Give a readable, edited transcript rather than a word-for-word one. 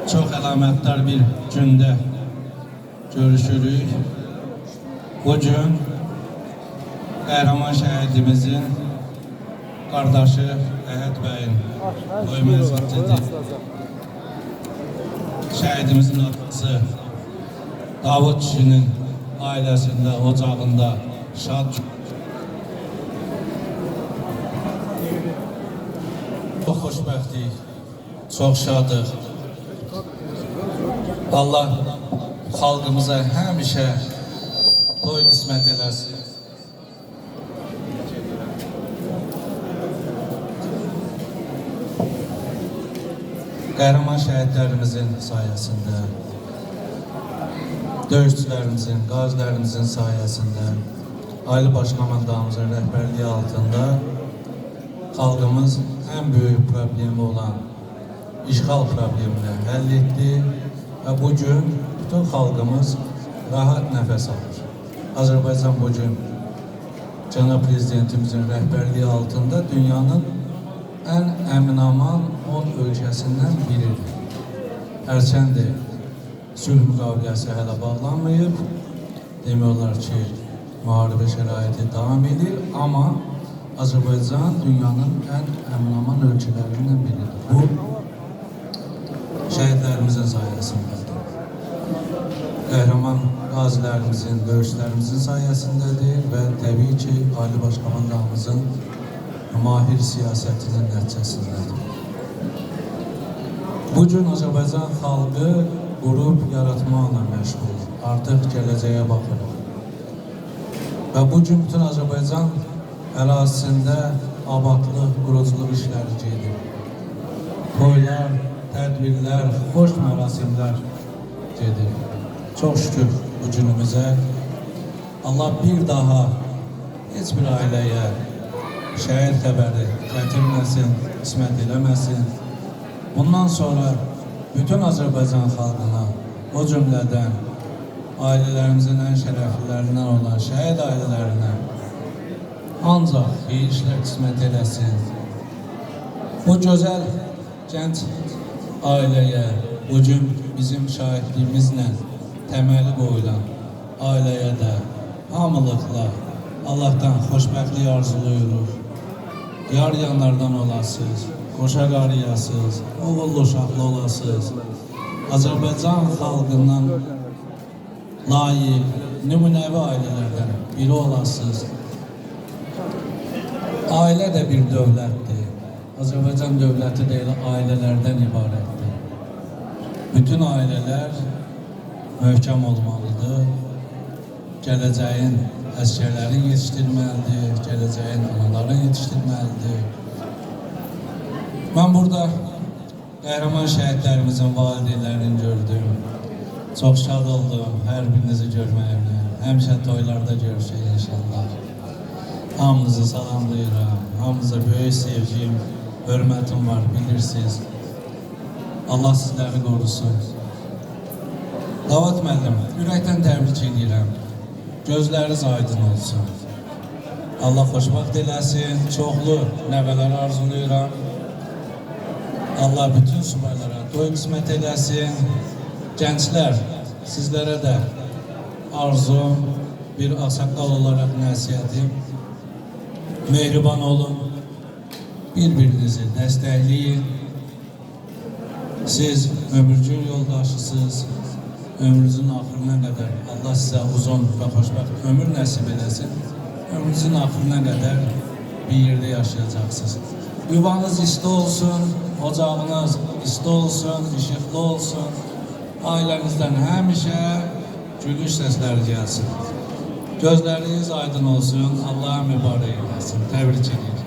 Çox əlamətdar bir gündə görüşürük. Bu gün qəhrəman şəhidimizin qardaşı Əhəd bəyin toy məclisidir. Şəhidimizin atası Davud kişinin ailəsində, ocağında şad. Çox xoşbəxtik, çox şadıq. Allah xalqımıza həmişə toy qismət eləsin. Qəhrəman şəhidlərimizin sayəsində, döyüşçülərimizin, qazilərimizin sayəsində, Ali Baş Komandanımızın rəhbərliyi altında xalqımız ən böyük problemi olan işğal problemini həll etdi və bugün bütün xalqımız rahat nəfəs alır. Azərbaycan bugün cənab prezidentimizin rəhbərliyi altında dünyanın ən əmin-aman 10 ölkəsindən biridir. Hərçənd sülh müqaviləsi hələ bağlanmayıb, demək olar ki, müharibə şəraiti davam edir, amma Azərbaycan dünyanın ən əmin-aman ölkələrindən biridir. Bu, şəhidlərimizin sayəsindədir. Qəhrəman qazilərimizin, döyüşçülərimizin sayəsindədir və təbii ki, Ali Baş Komandanımızın mahir siyasətinin nəticəsindədir. Bugün Azərbaycan xalqı qrup yaratmaqla məşğul. Artıq gələcəyə baxırıq. Və bugün bütün Azərbaycan ərazisində abadlıq, quruculuq işləri gedir. Toylar, tədbirlər, xoş mərasimlər gedir. Çox şükür bu günümüzə. Allah bir daha heç bir ailəyə şəhid xəbəri gətirməsin, qismət eləməsin. Bundan sonra bütün Azərbaycan xalqına, o cümlədən ailələrimizin ən şərəflilərindən olan şəhid ailələrinə ancaq xeyir işlər qismət eləsin. Bu gözəl gənc ailəyə bugün bizim şahidliyimizlə təməli qoyulan ailəyə də hamılıqla Allahdan xoşbəxtlik arzulayırıq. Yar yanlardan olasınız, qoşa qarıyasınız, oğullu uşaqlı olasınız. Azərbaycan xalqından layiq, nümunəvi ailələrdən biri olasınız. Ailə də bir dövlətdir. Azərbaycan dövləti də elə ailələrdən ibarətdir. Bütün ailələr möhkəm olmalıdır. Gələcəyin əsgərlərin yetişdirməlidir, gələcəyin anaların yetişdirməlidir. Mən burada qəhrəman şəhidlərimizin valideynlərini gördüm. Çox şad oldum hər birinizi görməyimlə. Həmişə toylarda görüşək inşallah. Hamınızı salamlayıram. Hamınıza böyük sevgim, hörmətim var, bilirsiniz. Allah sizləri qorusun. Davat müəllim, ürəkdən təbrik edirəm. Gözləriniz aydın olsun. Allah xoşbəxt eləsin. Çoxlu nəvələr arzulayıram. Allah bütün subaylara toy qismət eləsin. Gənclər, sizlərə də arzum, bir ağsaqqal olaraq nəsihətim. Mehriban olun, bir-birinizi dəstəkləyin. Siz ömürcün yoldaşısınız. Ömrünüzün axırına qədər Allah sizə uzun və xoşbəxt ömür nəsib eləsin. Ömrünüzün axırına qədər bir yerdə yaşayacaqsınız. Yuvanız isti olsun, ocağınız isti olsun, işıqlı olsun. Ailənizdən həmişə gülüş səsləri gəlsin. Gözləriniz aydın olsun, Allah mübarək eləsin. Təbrik edirəm.